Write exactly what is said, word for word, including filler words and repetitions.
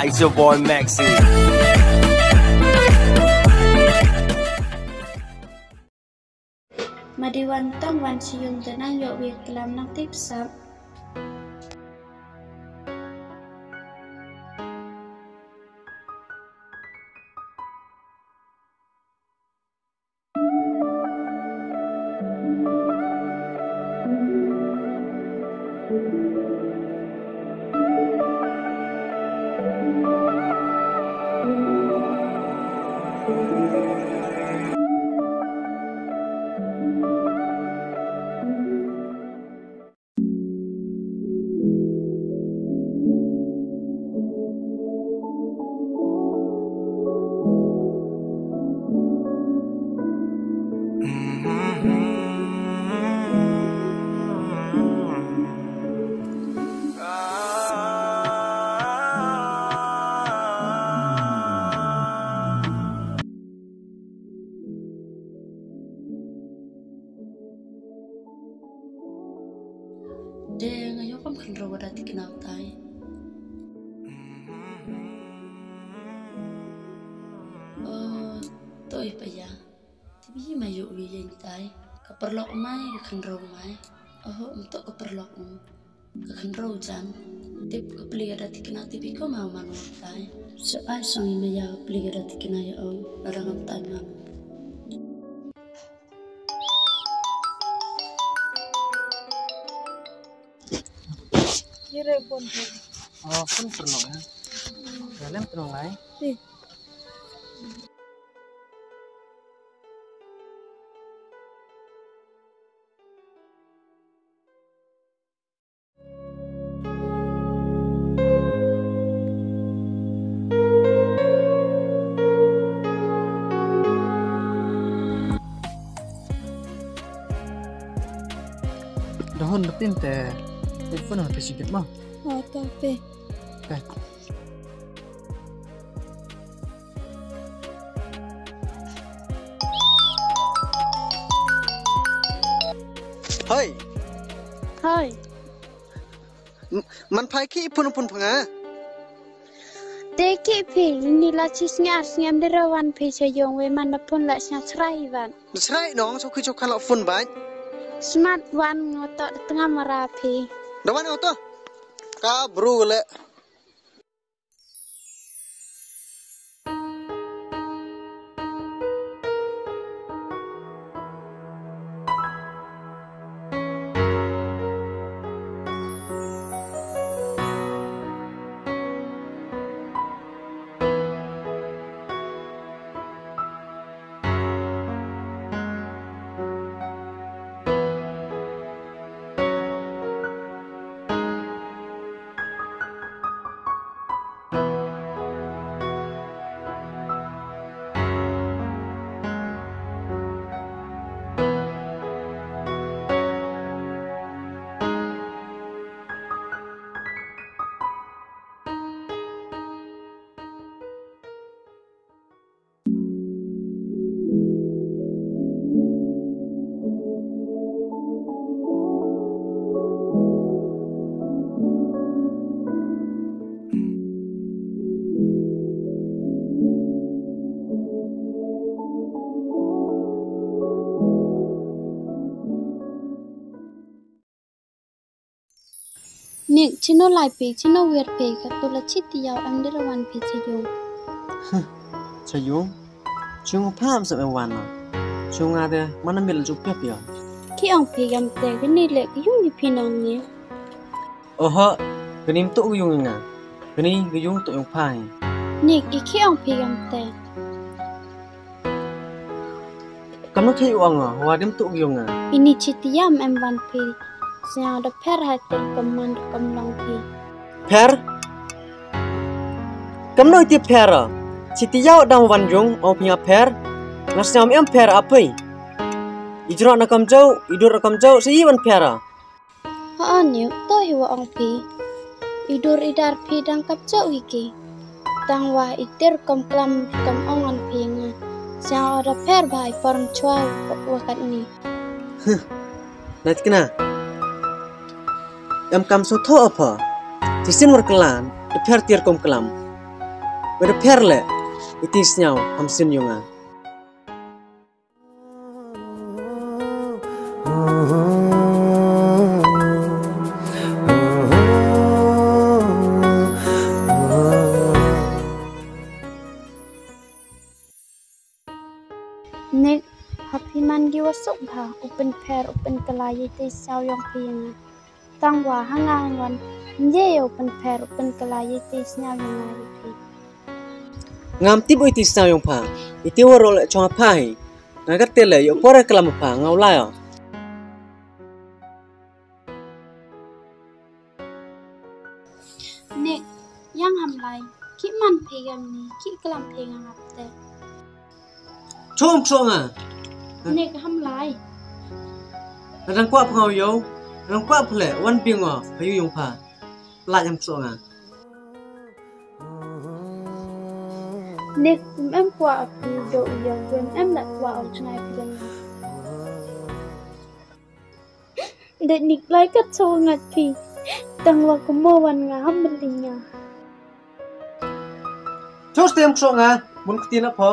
It's your boy Maxi. Madi wan tang wan chi yung te nang yoh wi klam nang tip sap. De nga yoh kam khynraw wa da tikna u tai. Oh, toi pa ya. Tibi ma yoh wi yeng tai. Ka paralok mai, ka khynraw mai. Oh, um toh ka paralok um. Ka khynraw jan. Tip ka pli ka da tikna tibi ko ma man u tai. Sa ai sang i ma ya ka pli ka da tikna ya o. Lada ngam tai man u. Kire phone phone. Oh, phone pernah ya. Dalam pernah lai. Eh. Dahon da pim te, te phone ha phi sikit mo. Oh, to phi. Te. Hoi. Hoi. M-, man phai ki phone phone phanga. Te ki phi, ni la chi sngar sngar de ra wan phi cha yung we man da phone la sngar chrai wan. Chrai nong, so ki cho khan la phone bai. Smart wan ngo to da tnga mara phi. Da wan ngo to. Ka bru le. Nik, chino lai phi, chino wiar phi, ka tu la chiti yaw em de ra wan phi cha yung. Huh, cha yung? Chung pha em sap em wan na. Chung nga de, mana mil juk pia pia. Ki ong phi gam te, kani le ka yung ki phi nong ni. Oho, kani mtu ka yung nga. Kani ka yung tu yung pha hi. Nik, i ki ong phi gam te. Kamno thei u ong o, wa dim tu yung nga. Ini chiti yam em wan phi. Sñiaw da pher ha tir kam man kam long phi. Pher? Kamno iti pher o. Chiti yaw dang wan yung, ong phi nga pher. Nga sñiaw em pher a phi. I jrok na kam jau, i dur na kam jau, sa i wan pher o. Ho o niu, to hi wa ong phi. I dur i dar phi dang kap chok hi ki. Tang wa i tir kam klam kam ong an phi nga. Sñiaw o da pher bha i por chwa wa kat ni. Huh. Nat kna. Em kam so tho o pha. Ti sin war klan, da pher tir kam klam. Wa da pher le, iti sñiaw ham sin yong nga. Nik, ha phi man ki wa suk bha u pynpher u pynkylla ya iti sñiaw yong phi ya nga. Tang wa ha nga wan, ym ye u pynpher u pynkylla ya iti sñiaw yong nga ya phi. Ngam tip u iti sñiaw yong pha, iti waroh le chong ha pha hi. Nga katte le yoh por e klam pha, nga u lai o. Nik, yang ham lai, ki man phi kamni, ki klam phi nga ngap te. Chong chong nga. Nik, ham lai. Nga dang kwah pha nga u yoh, nga dang kwah pha le, wan biang o, ha yu yong pha. Pla jam chong nga. Nik, em kwah phi do u yoh, em la kwah o chnai phi dang. Dei Nik lai kat chong ngat phi. Tang wa kamo wan nga ham beli nga. Chong stem chong nga, mun kti na pho.